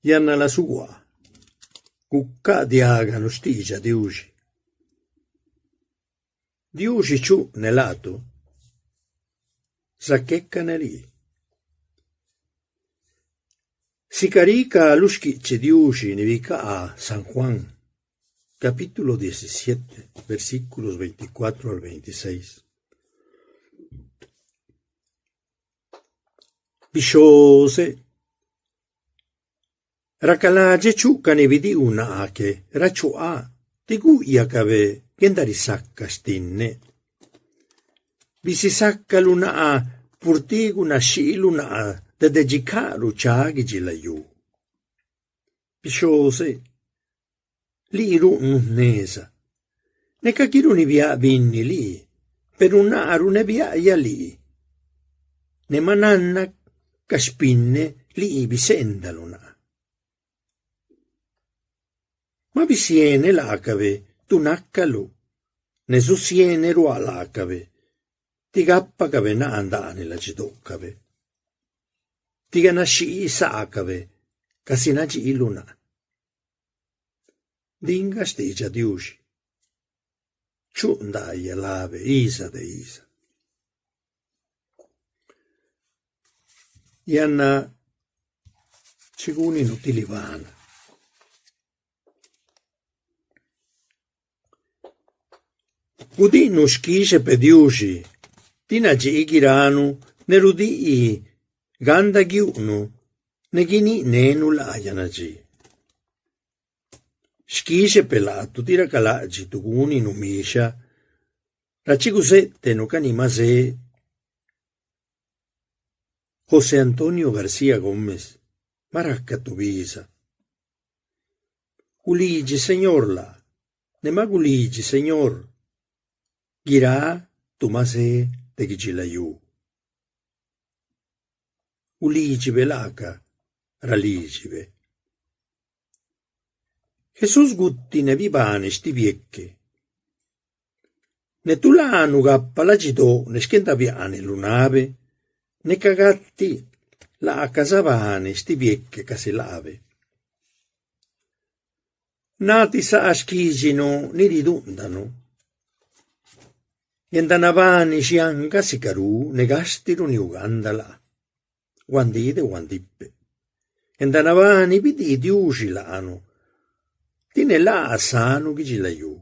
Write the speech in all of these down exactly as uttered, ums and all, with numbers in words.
Yanna lasuguaa, gucaꞌ diaganu xtiidxaꞌ Diuxi. Diuxi chuꞌ ne laatu, zaqueca ne lii. Sica rica lu xquichi Diuxi ni bicaa San Juan, capítulo diecisiete, versículos veinticuatro al veintiséis. Bixhoze, racaladxeꞌ chuꞌ ca ni bidiiu naa que ra chuaa ti guuyacabe guendarisaca xtinneꞌ. Bisisacaluꞌ naa purtiꞌ gunaxhiiluꞌ naa dede dxicaa ruchá guidxilayú. Bixhoze, lii ruꞌnuꞌ jneza, ne ca qué runibiáꞌ binni lii, peru naa runebiaꞌyaꞌ lii, ne maꞌ nanna ca xpinneꞌ lii biseendaluꞌ naa. Maꞌ bisieneꞌ laacabe tu nácaluꞌ, ne zusieneꞌ ruaaꞌ laacabe, ti gápacabe naa ndaaniꞌ ladxidóꞌcabe, ti ganaxhii saacabe casi nadxiiluꞌ naa. Diꞌ nga xtiidxaꞌ Diuxi, chuꞌ ndaayaꞌ labe iza de iza. Yanna chi gúninuꞌ ti libana. Gudiꞌnuꞌ xquíxepe Diuxi ti nadxii guiranu, ne rudiꞌi ganda guiuꞌnuꞌ ne guiniꞌnenuꞌ laayaꞌ nadxí. Xquíxepe laatu ti racaláꞌdxitu gúninuꞌ mixa ra chi guzeꞌtenuꞌ ca ni maꞌ zé. José Antonio García Gómez, maꞌ raca tu biza. Gulidxi Señor laa, ne maꞌ gulidxi Señor guiráꞌ tu maꞌ zé de guidxilayú. Gulídxibe laaca ra lídxibe. Jesús guti ne bibani sti bieque, ne tu laanu gapa ladxidóꞌ ne xquendabiaaniꞌ lu nabe, ne ca gatiꞌ laaca zabani sti bieque casi laabe. Ná ti saa xquídxinu ni ridúꞌndanu. Guendanabani xianga sicarú ne gastiꞌ runiuganda laa, huandíꞌ de huandipe. Guendanabani bidii Diuxi laanu, tí ne laa sanu guidxilayú.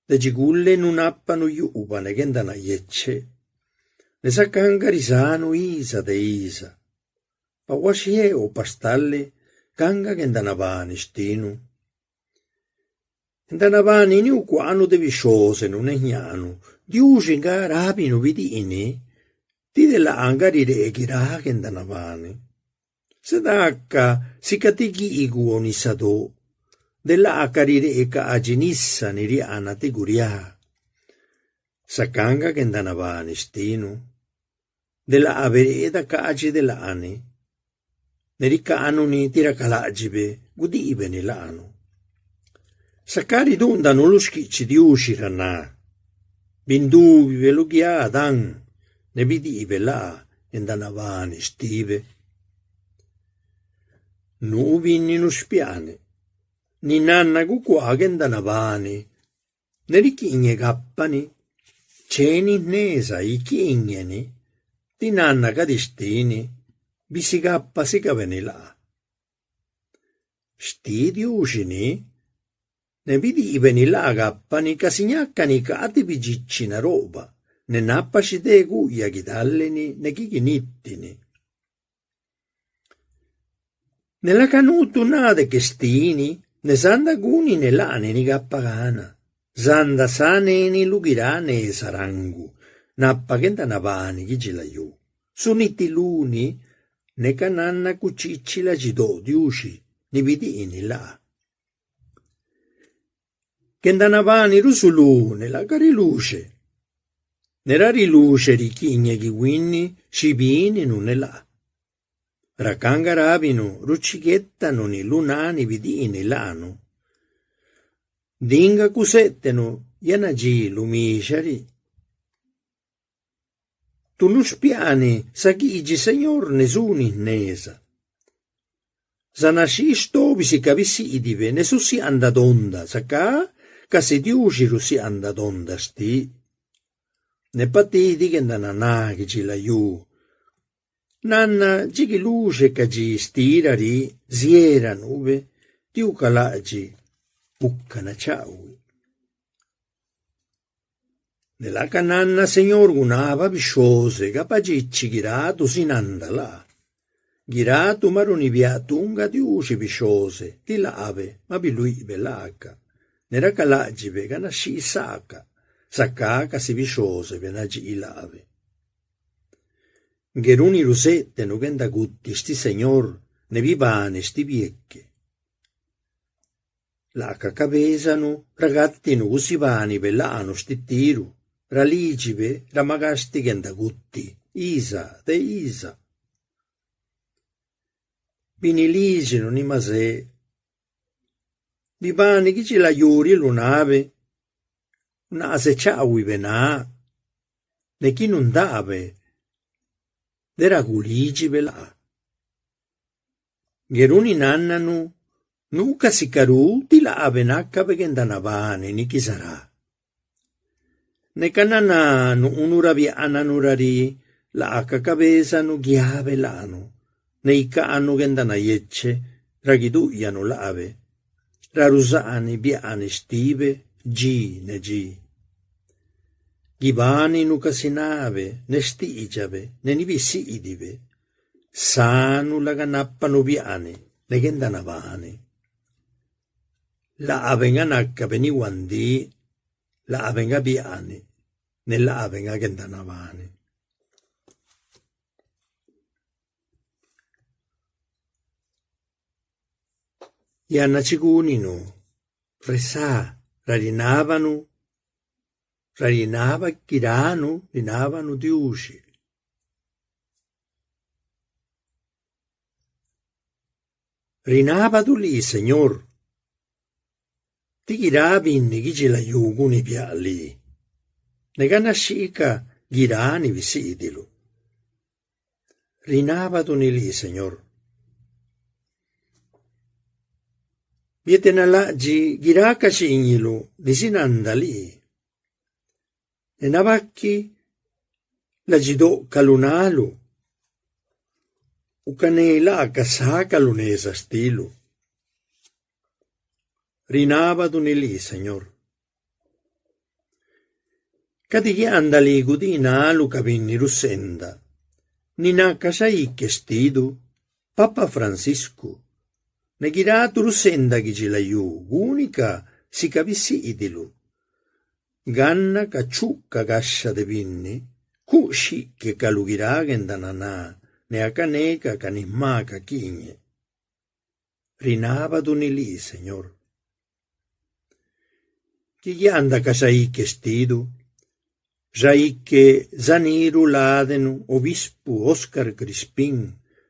De dxi gule nunápanu yuꞌbaꞌ ne guendanayecheꞌ, ne zacá nga rizanu iza de iza. Pa huaxhieeꞌ o pa stale, ganga guendanabani xtinu. Guendanabani ni ucuaanu de bixhózenu ne jñaanu, Diuxi nga rábinu bidiini, tí de laa nga riree guiráꞌ guendanabani. Zeedaca sica ti guiiguꞌ o nisadóꞌ, de laaca riree caadxi nisa ni riaana ti guriá. Zacá nga guendanabani xtinu, de laabe reeda caadxi de laani, ne ricaanuni ti racaláꞌdxibe gudiibeni laanu. Zacá ridúꞌndanu lu xquichi Diuxi ra ná: Bindúbibe luguiáꞌ Adán, ne bidiibe laa guendanabani xtibe. Nuu binni nuxpiaaniꞌ, ni nanna gucuaa guendanabani ne riquiiñeꞌ gápani, cheni jneza iquiiñeni, tí nanna cadi xtini, bisigapa sicabe ni laa. Xtiꞌ Diuxi ni, ne bidiibe ni laa gápani casi ñácani caa ti bidxichi naroꞌbaꞌ, ne napa xi dé guuyaꞌ guidáleni ne guiginítini. Ne laca nuu tu naa de que xtini, ne zanda gúnine laani ni gapa gana, zanda saneni lu guiráꞌ neza rangu napa guendanabani guidxilayú, zunitiluni ne ca nanna cuchiichi ladxidóꞌ Diuxi ni bidiini laa. Guendanabani ruzulú ne laaca riluxe, ne ra riluxe riquiiñeꞌ guihuini xi bini nune laa. Racá nga rábinu ruchiguétanu ni lu náꞌ ni bidiini laanu. Ndiꞌ nga cuseꞌtenu yanadxí lu mixariꞌ. Tu nuxpiaaniꞌ zaguiidxi Señor ne zuni jneza. zanaxhii stobi sica bisiidibe ne zusiaandaꞌ donda zacá casi Diuxi rusiaandaꞌ donda xtiꞌ. Ne patí diꞌ guendananá guidxilayú, nanna dxi guiluxe ca dxi xtiꞌ ra rí ziera nuube ti gucalaꞌdxiꞌ gucanachaꞌhuiꞌ. Ne laaca nanna Señor gunabaꞌ bixhoze gapadxichi guiratu zinanda laa. Guiratu maꞌ runibiáꞌ tuunga Diuxi bixhoze ti laabe maꞌ biluiꞌbe laaca, ne racaláꞌdxibe ganaxhii saaca, zacá casi bixhozebe nadxii laabe. Ngue runi ruzeetenu guendaguti xtiꞌ Señor ne bibani xtiꞌ bieque. Laaca cabézanu ra gátinu gusibánibe laanu xtitiru, ra lídxibe ra maꞌ gaxti guendaguti iza de iza. Binilídxinu ni mazé, bibani guidxilayú ri lu nabe, naaze chaꞌhuibe náꞌ, ne qué nundaabe de ra gulídxibe laa. Ngue runi nánnanu nuu casica ru ti laabe nácabe guendanabani ni quizará. Ne ca naná nuunu ra biaꞌnanu ra rí, laaca cabézanu guiabe laanu, ne icaanu guendanayecheꞌ ra guiduꞌyanu laabe, ra ruzaaniꞌ biaꞌniꞌ xtibe dxi ne dxi. Guibáninu casi nabe ne xtiidxabe ne ni bisiidibe, sanu laga nápanu biaꞌniꞌ ne guendanabani. Laabe nga nácabe ni huandíꞌ, laabe nga biaꞌniꞌ, ne laabe nga guendanabani. Yanna chi gúninu resá ra rinábanu, ra rinábaꞌ guiránu, rinábanu Diuxi. Rinábadu lii, Señor, ti guiráꞌ binni guidxilayú gunibiáꞌ lii, ne ganaxhii ca guiráꞌ ni bisiidiluꞌ. Rinábaduni lii, Señor. Bietenalaꞌdxiꞌ guiráꞌ ca xiiñiluꞌ ni zinanda lii, ne nabaquiꞌ ladxidóꞌ ca lu naluꞌ, gucané laaca sácaꞌ lu neza xtiluꞌ. Rinábaduni lii, Señor. Cadi guiaandaꞌ lii gudiinaluꞌ ca binni rusenda, ni naca xaique xtidu, Papa Francisco, ne guiráꞌ tu rusenda guidxilayú, gúnicaꞌ sica bisiidiluꞌ. Ganna ca chuꞌcaꞌ gaxha de binni, cuꞌ xhiiquecaꞌ lu guiráꞌ guendananá, ne gacanecaꞌ ca ni jma caquiiñeꞌ. Rinábaduni lii, Señor. Qué guiaandaꞌ ca xaique xtidu, xaique zaniru ládenu, obispo Óscar Crispín,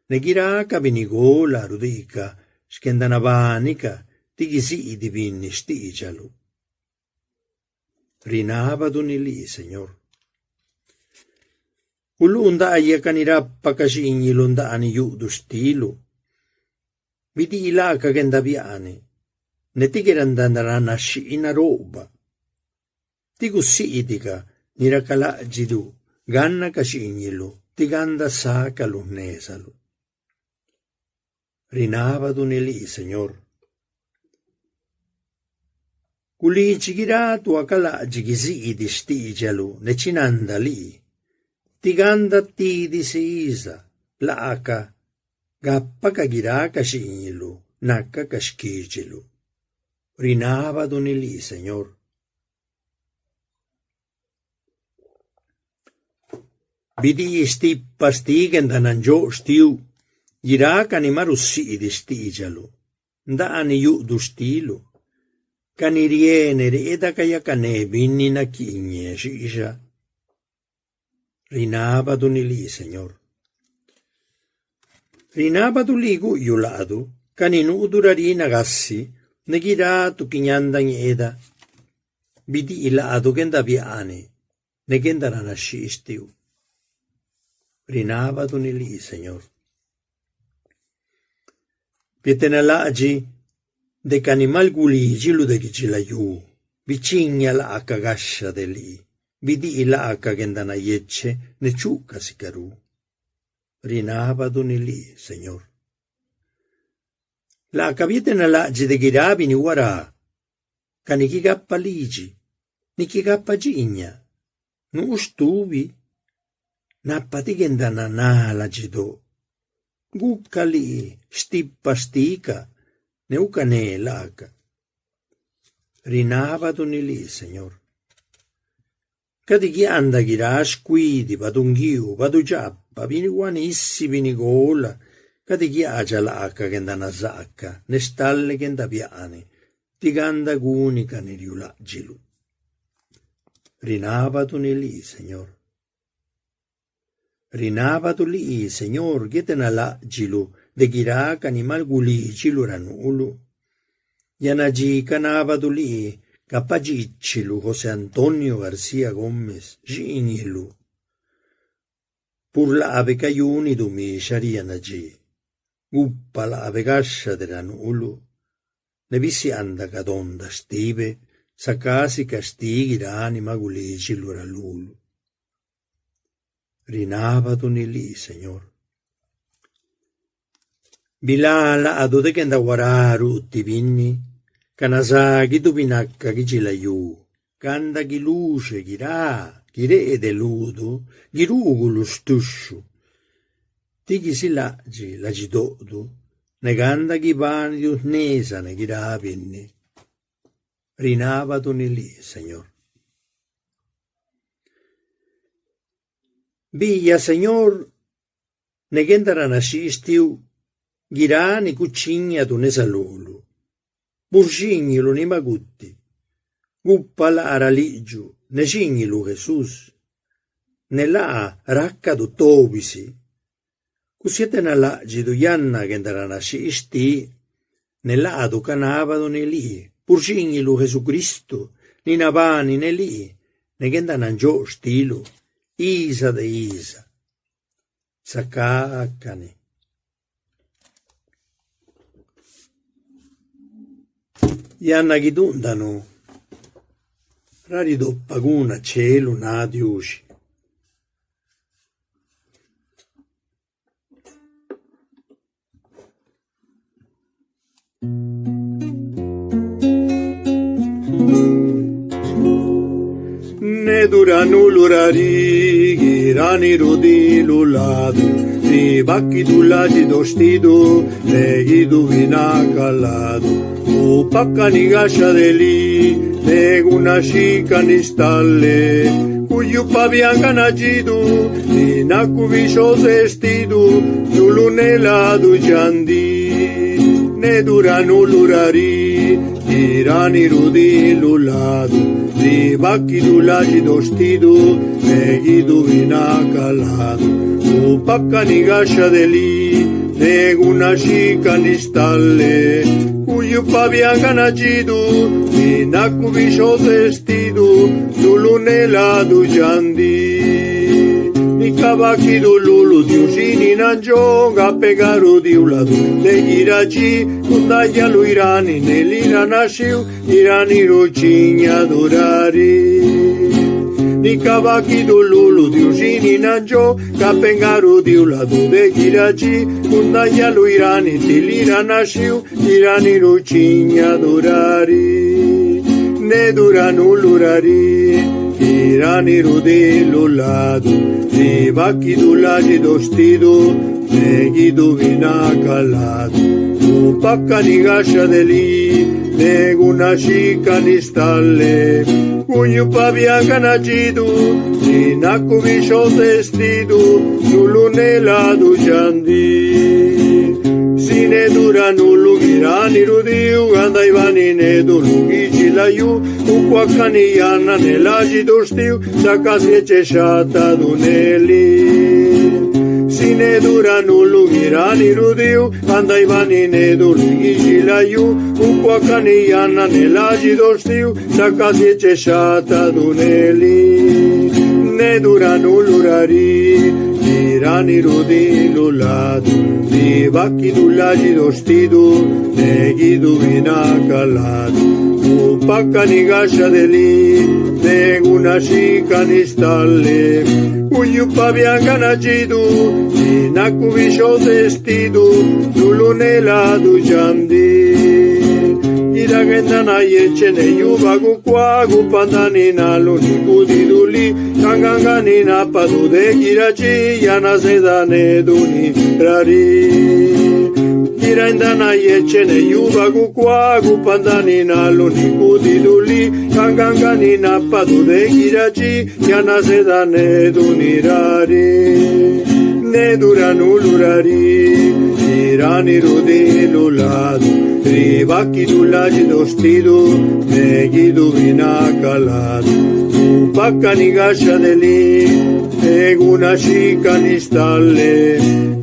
ne guiráꞌ ca binni gola rudiicaꞌ xquendanabánicaꞌ ti guiziꞌdiꞌ binni xtiidxaluꞌ. Rinábaduni lii, Señor. Guluu ndaayaꞌ ca ni rapa ca xiiñiꞌ lu ndaaniꞌ yuꞌduꞌ xtiluꞌ. Bidii laaca guendabiaaniꞌ ne ti guendaranaxhii naroꞌbaꞌ, ti gusiidicaꞌ ni racaláꞌdxiduꞌ ganna ca xiiñiluꞌ ti ganda sácaꞌ lu jnezaluꞌ. Rinábaduni lii, Señor. Gulidxi guiráꞌ tu huacaláꞌdxiꞌ guiziꞌdiꞌ xtiidxaluꞌ ne chinanda lii, ti ganda tidi si iza laaca gapacaꞌ guiráꞌ ca xiiñiluꞌ nacaꞌ ca xquídxiluꞌ. Rinábaduni lii, Señor. Bidii stipa xtiꞌ guendanandxóꞌ xtiuꞌ guiráꞌ ca ni maꞌ rusiidiꞌ xtiidxaluꞌ ndaaniꞌ yuꞌduꞌ xtiluꞌ, ca ni rié ne reeda cayacané binni naquiiñe xiixa. Rinábaduni lii, Señor. Rinábadu lii guꞌyuꞌ laadu, ca ni nuudu ra rí nagasi, ne guiráꞌ tu quiñanda ñeeda. Bidii laadu guendabiaaniꞌ ne guendaranaxhii xtiuꞌ. Rinábaduni lii, Señor. Bietenalaꞌdxiꞌ de ca ni maꞌ gulidxiluꞌ de guidxilayú, bichiiñaꞌ laaca gaxha de lii, bidii laaca guendanayecheꞌ ne chuꞌcaꞌ sicarú. Rinábaduni lii, Señor. Laaca bietenalaꞌdxiꞌ de guiráꞌ binni huará, ca ni quigapa lidxi, ni quigapa dxiiñaꞌ, nuu stubi, napa ti guendananá ladxidóꞌ. Guca lii stipa xticaꞌ ne gucané laacaꞌ. Rinábaduni lii, Señor. Cadi guiaꞌndaꞌ guiráꞌ xcuidi badunguiiu, badudxaapa, binni huanisi, binni gola, cadi guiaꞌdxaꞌ laaca guendanazaaca ne stale guendabiaaniꞌ, tí ganda guni ca ni riuláꞌdxiluꞌ. Rinábaduni lii, Señor. Rinábadu lii, Señor, guietenalaꞌdxiluꞌ de guiráꞌ ca ni maꞌ gulidxiluꞌ ra nuuluꞌ. Yanadxí canábadu lii gapa dxiichiluꞌ José Antonio García Gómez, xiiñiluꞌ, pur laabe cayuni dumí xha rianadxí. Gupa laabe gaxha de ra nuuluꞌ, ne bisiaandaꞌ ca donda xtibe, zacá sica xtiꞌ guiráꞌ ni maꞌ gulidxiluꞌ ra luluꞌ. Rinábaduni lii, Señor. Bilá laadu de guendahuará ruꞌ ti binni, ca nazá guidubinaca guidxilayú, ganda guiluxe guiráꞌ guireꞌde luudu, guiruuguluꞌ stuxhu, tí guisilaꞌdxiꞌ ladxidoꞌdu, ne ganda guibánidu jneza ne guiráꞌ binni. Rinábaduni lii, Señor. Biiyaꞌ, Señor, ne guendaranaxhii xtiuꞌ guiráꞌ ni cuchiñadu neza luluꞌ, pur xiiñiluꞌ ni maꞌ guti. Gupa laa ra lidxuꞌ ne xiiñiluꞌ Jesús, ne laa rácadu tobi si. Cusietenalaꞌdxidu yanna guendaranaxhii xtiꞌ, ne laadu canábaduni lii pur xiiñiluꞌ Jesucristo, ni nabani ne lii ne guendanandxóꞌ xtiluꞌ iza de iza. Zacá cani. Yanna guidúꞌndanu ra ridopa gunacheluꞌ náꞌ Diuxi. Nedu ra nuuluꞌ ra rí, guiráꞌ ni rudiiluꞌ ladu, ribaquidu ladxido xtidu ne guidubinacaꞌ ladu. Gupaꞌ ca ni gaxha de lii ne gunaxhii ca ni stale. Guyupaꞌ biaꞌ nga nadxidu, ti nacuꞌ bixhózëꞌ xtidu, zuluꞌ ne ladu dxandíꞌ. Nedu ra nuuluꞌ ra rí, guiráꞌ ni rudiiluꞌ ladu, ribaquidu ladxido xtidu ne guidubinacaꞌ ladu. Gupaꞌ ca ni gaxha de lii ne gunaxhii ca ni stale. Guyupaꞌ biaꞌ nga nadxidu, ti nacuꞌ bixhózëꞌ xtidu, zuluꞌ ne ladu dxandíꞌ. Nica baquidu luluꞌ Diuxi ni nandxóꞌ, nga peꞌ nga rudiiu ladu de guiráꞌ dxi, cundayaꞌ luí rani ne lii ranaxhiu guiráꞌ ni ruchiñadu ra rí. Nica baquidu luluꞌ Diuxi ni nandxóꞌ, nga peꞌ nga rudiiu ladu de guiráꞌ dxi, cundayaꞌ luí rani ti lii ranaxhiu guiráꞌ ni ruchiñadu ra rí. Nedu ra nuuluꞌ ra rí, guiráꞌ ni rudiiluꞌ ladu, ribaquidu ladxido xtidu ne guidubinacaꞌ ladu. Gupaꞌ ca ni gaxha de lii ne gunaxhii ca ni stale. Guyupaꞌ biaꞌ nga nadxidu, ti nacuꞌ bixhózëꞌ xtidu, zuluꞌ ne ladu dxandíꞌ. Sinedu ra nuuluꞌ guiráꞌ ni rudiiu, ganda ibani nedu lu guidxilayú. Gucuaꞌ ca ni yanna ne ladxidu xtiuꞌ, zacá siécheꞌ xhatadu ne lii. Sinedu ra nuuluꞌ guiráꞌ ni rudiiu, ganda ibani nedu lu guidxilayú. Gucuaꞌ ca ni yanna ne ladxidu xtiuꞌ, zacá siécheꞌ xhatadu ne lii. Nedu ra nuuluꞌ ra rí, guiráꞌ Ani rudiluꞌ ladu, ribaquidu ladxido xtidu, ne guidubi naca ladu, gupaca ni gaxha de lii, ne gunaxhii ca ni stale. Guyupa biaꞌ nga nadxidu, ni nacuꞌ bixhoze xtidu, nuluꞌ ne ladu dxandíꞌ. Guiráꞌ guendanayecheꞌ ne yuubaꞌ gucuaaꞌ gupa ndaaniꞌ naluꞌ ni gudidu lii, ca nga nga ni napadu de guiráꞌ dxi yanazeda ne duni rarí. Guiráꞌ guendanayecheꞌ ne yuubaꞌ gucuaaꞌ gupa ndaaniꞌ naluꞌ ni gudidu lii, ca nga nga ni napadu de guiráꞌ dxi yanazeda ne duni rarí. Nedu ra nuuluꞌ rarí, guiráꞌ ni rudiluꞌ ladu, ribaquidu ladxido xtidu, ne guidubi naca ladu, gupaca ni gaxha de lii, ne gunaxhii ca ni stale.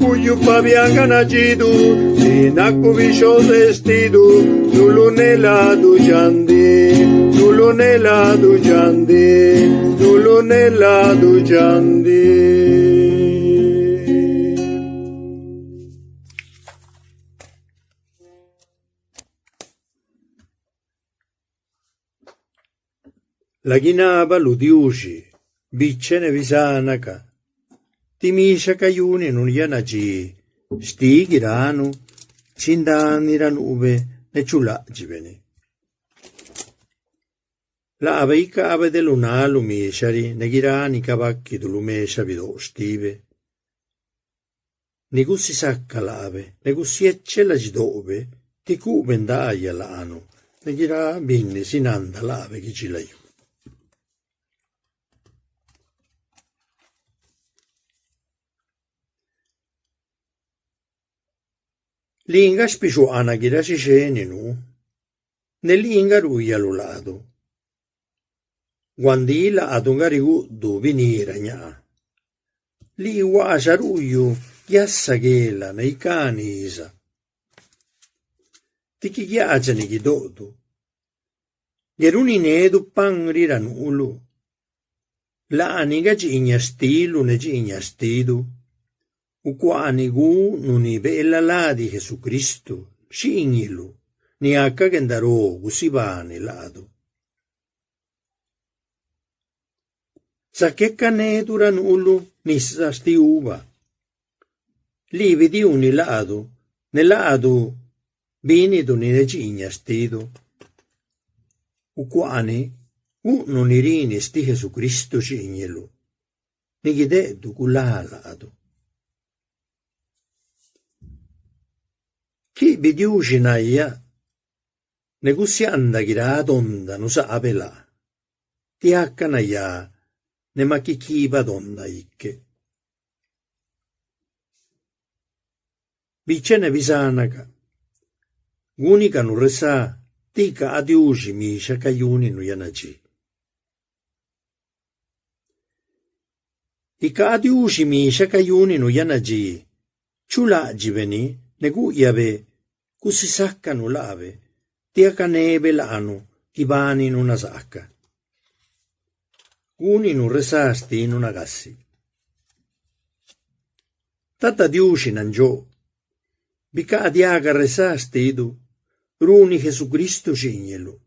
Guyupa biaꞌ nga nadxidu, ni nacuꞌ bixhoze xtidu, nuluꞌ ne ladu dxandíꞌ, nuluꞌ ne ladu dxandíꞌ, nuluꞌ ne ladu dxandíꞌ. Laguinabaꞌ lu Diuxi, bicheꞌ ne bizanacaꞌ, ti mexaꞌ cayúninu yanadxí xtiꞌ guiránu, chindani ra nuube ne chuláꞌdxibe ni. Laabe icaabe de lu náꞌ lu mexaꞌ riꞌ ne guiráꞌ ni cabáquidu lu mexaꞌ bidóꞌ xtibe. Ni gusisaca laabe ne gusiecheꞌ ladxidoꞌbe, ti cuꞌbe ndaayaꞌ laanu ne guiráꞌ binni zinanda laabe guidxilayú. Lii nga xpixuaanaꞌ guiráꞌ xixé ni nuu, ne lii nga ruuyaluꞌ laadu. Huandíꞌ laadu nga riguꞌdu binirañaa. Lii huaa xaruuyu guiasa guela ne icá niza, ti quiguiaadxani guidóꞌdu. Ngue runinedu pan ri ra nuuluꞌ, laani nga dxiiñaꞌ xtiluꞌ ne dxiiñaꞌ xtidu. Ucuaani guꞌnuꞌ ni beela ladi Jesucristo, Xiiñiluꞌ, ni gacaꞌ guendaró gusibani laadu. Zaquecanedu ra nuuluꞌ nisa xtiꞌ uva. Lii bidiiuni laadu, ne laadu bínidu ni nedxiiñaꞌ xtidu. Ucuaani guꞌnuꞌ ni rini xtiꞌ Jesucristo, Xiiñeluꞌ, ni guideꞌduꞌ gulá laadu. Quiꞌ biꞌ Diuxi nayá, ne gusiaandaꞌ guiráꞌ donda nuzaabe laa, tí gacaꞌ nayá, ne maꞌ quiquibaꞌ donda iqueꞌ. Bicheꞌ ne bizanacaꞌ, gúnicanu resá, tí icaa Diuxi mexaꞌ cayúninu yanadxí. Icaa Diuxi mexaꞌ cayúninu yanadxí, chuláꞌdxibe ni ne gúꞌyabe gusisácanu laabe, tí gacanebe laanu guibáninu nazaaca. Gúninu resá xtinu nagasi. Tata Diuxi nandxóꞌ, bicaadiaga resá xtidu, runi Jesucristo, Xiiñeluꞌ,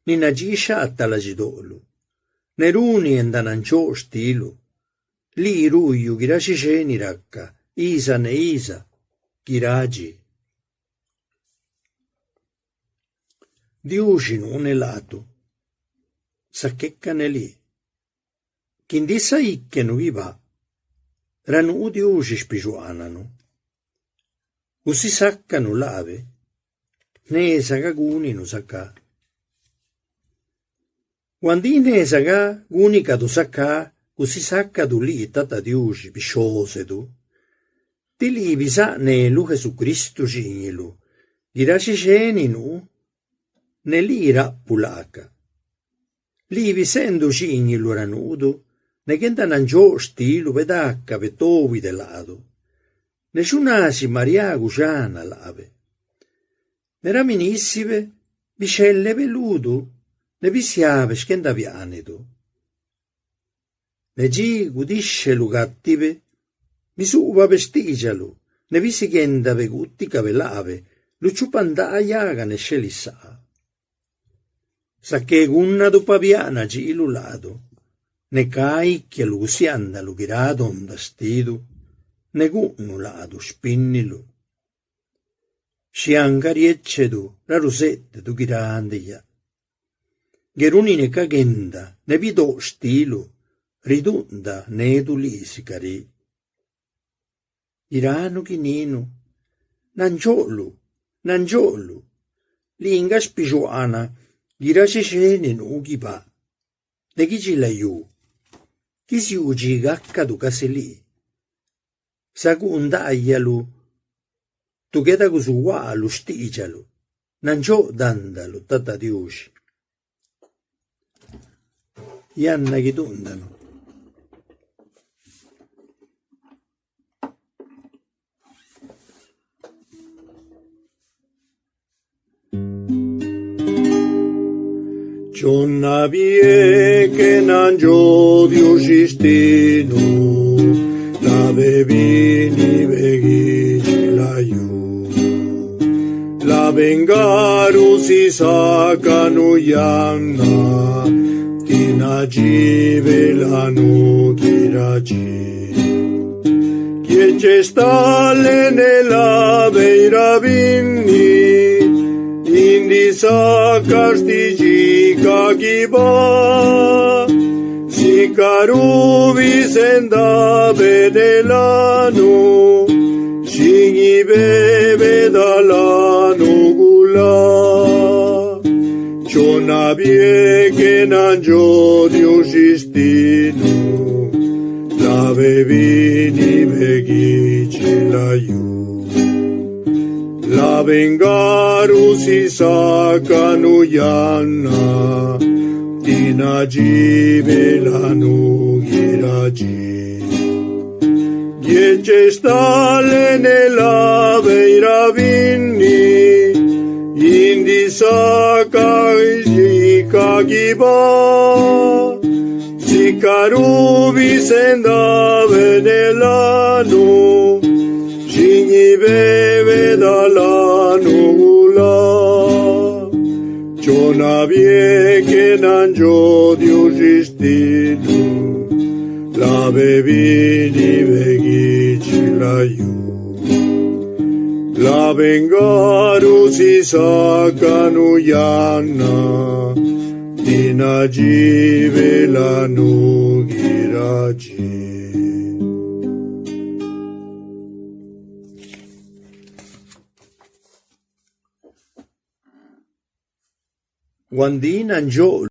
ni nadxii xhaataꞌ ladxidoꞌluꞌ, ne runi endanandxóꞌ xtiluꞌ. Lii ruuyuꞌ guiráꞌ xixé ni raca iza ne iza, guiráꞌ dxi. Diuxi nuu ne laatu, zaqueca ne lii. Quindisa íquenu guibáꞌ, ra nuu Diuxi xpixuaananu. Gusisácanu laabe, jneza nga gúninu zacá. Huandíꞌ jneza nga gúnicadu zacá, gusisácadu lii, Tata Diuxi, bixhozedu, tí lii bizaꞌneluꞌ Jesucristo, Xiiñeluꞌ, guiráꞌ xixé ni nuu, ne lii raꞌpuꞌ laacaꞌ. Lii biseenduꞌ Xiiñeluꞌ ra nuudu, ne guendanandxóꞌ xtiluꞌ bedácabe tobi de laadu, ne xunaxi María guxana laabe. Ne ra minísibe bixhelebe luudu, ne bisiabe xquendabiaanidu. Ne dxi gudíxheluꞌ gatibe, Bisuubabe xtiidxaluꞌ, ne bisiguendabe guuticabe laabe lu chupa ndaa yaga ne xhelisaa. Zaqué gúnnadu pa biaꞌ nadxiiluꞌ laadu, ne cá íquialuꞌ gusiaandaluꞌ guiráꞌ donda xtidu, ne guꞌnuꞌ laadu xpínniluꞌ. Xianga riéchedu ra ruzeetedu guiráꞌ ndigaꞌ. Ngue runi neca guenda ne bidóꞌ xtiluꞌ, riduꞌnda nedu lii sicarí. Guiránu guininuꞌ: «Nandxoꞌluꞌ, nandxoꞌluꞌ, lii nga xpixuaanaꞌ guiráꞌ xixé ni nuu guibáꞌ ne guidxilayú. Qué ziuu dxi gácadu casi lii. Zaguundaayaluꞌ tu guedaguzuhuaa lu xtiidxaluꞌ. Nandxóꞌ dandaluꞌ, Tata Diuxi. Yanna guidúꞌndanu. Chonna bieque nandxóꞌ Diuxi xtinuꞌ, laabe binibe guidxilayú. Laabe nga rusisaca nu yanna, tí nadxibe lanu guiráꞌ dxi. Guiecheꞌ stale ne laabe ra binni, indi saca xtiidxi ca guibáꞌ. Sicarú bisendabe ne lanu, xiñi bebe dalanu gulá. Chonna bieque nandxóꞌ Diuxi xtinuꞌ, laabe binibe guidxilayú. Laabe nga rusisaca nu yanna, tí nadxibe lanu guiráꞌ dxi. Guiecheꞌ stale ne laabe ra binni, indi saca xtiidxi ca guibáꞌ. Sicarú bisendabe ne lanu, xiñi bebe dalanu gulá. Chonna bieque nandxóꞌ Diuxi xtinuꞌ, laabe binibe guidxilayú. Laabe nga rusisaca nu yanna, tí nadxibe lanu guiráꞌ dxi. Huandíꞌ nandxóꞌ